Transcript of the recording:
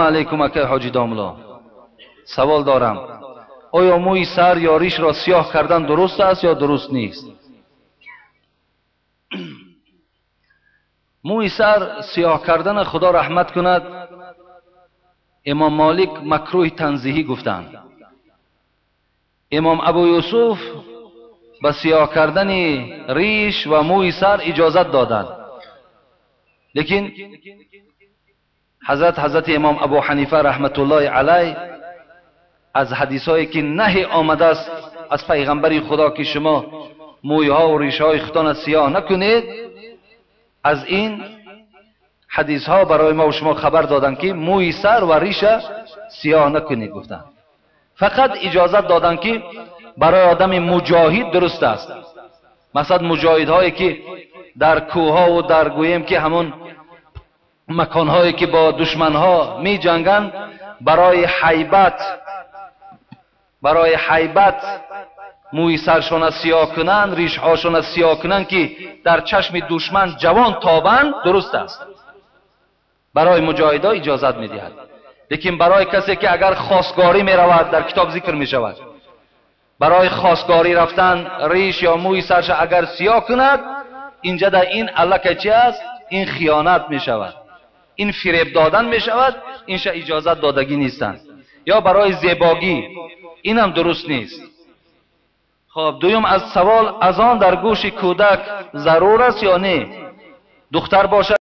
Алейкум, акай Ҳоҷи Домулло. Савол дорам: оё мӯи сар ё ришро сиёҳ кардан дуруст аст ё дуруст нест? Мӯи сар сиёҳ кардана, Худо раҳмат кунад, Имом Молик макрӯҳи танзиҳӣ гуфтанд. Имом Абу Юсуф ба сиёҳ кардани риш ва мӯи сар иҷозат доданд, лекин ҳазрати Имом Абу Ҳанифа раҳматуллоҳи алайҳ аз ҳадисҳое ки наҳи омадааст аз пайғамбари Худо, ки шумо мӯйҳо ва ришҳои худтонро сиёҳ накунед, аз ин ҳадисҳо барои мо ва шумо хабар доданд, ки мӯи сар ва риша сиёҳ накунед гуфтанд. Фақат иҷозат доданд, ки барои одами муҷоҳид дуруст аст. Масалан, муҷоҳидҳое ки дар кӯҳҳо дар гӯем ки ҳамон маконҳое ки бо душманҳо меҷанганд, барои ҳайбат мӯи саршона сиёҳ кунанд, ришҳошона сиёҳ кунанд, ки дар чашми душман ҷавон тобанд, дуруст аст. Барои муҷоҳидҳо иҷозат медиҳад. Лекин барои касе ки агар хостгорӣ меравад, дар китоб зикр мешавад, барои хостгорӣ рафтан риш ё мӯи сарша агар сиёҳ кунад, инҷа дар ин аллакай чи аст? Ин хиёнат мешавад, ин фиреб додан мешавад, инша иҷозат додагӣ нестанд. Ё барои зебогӣ, инам дуруст нест. Хоб, дуюм аз савол: азон дар гӯши кӯдак зарур аст ё не? Духтар бошад.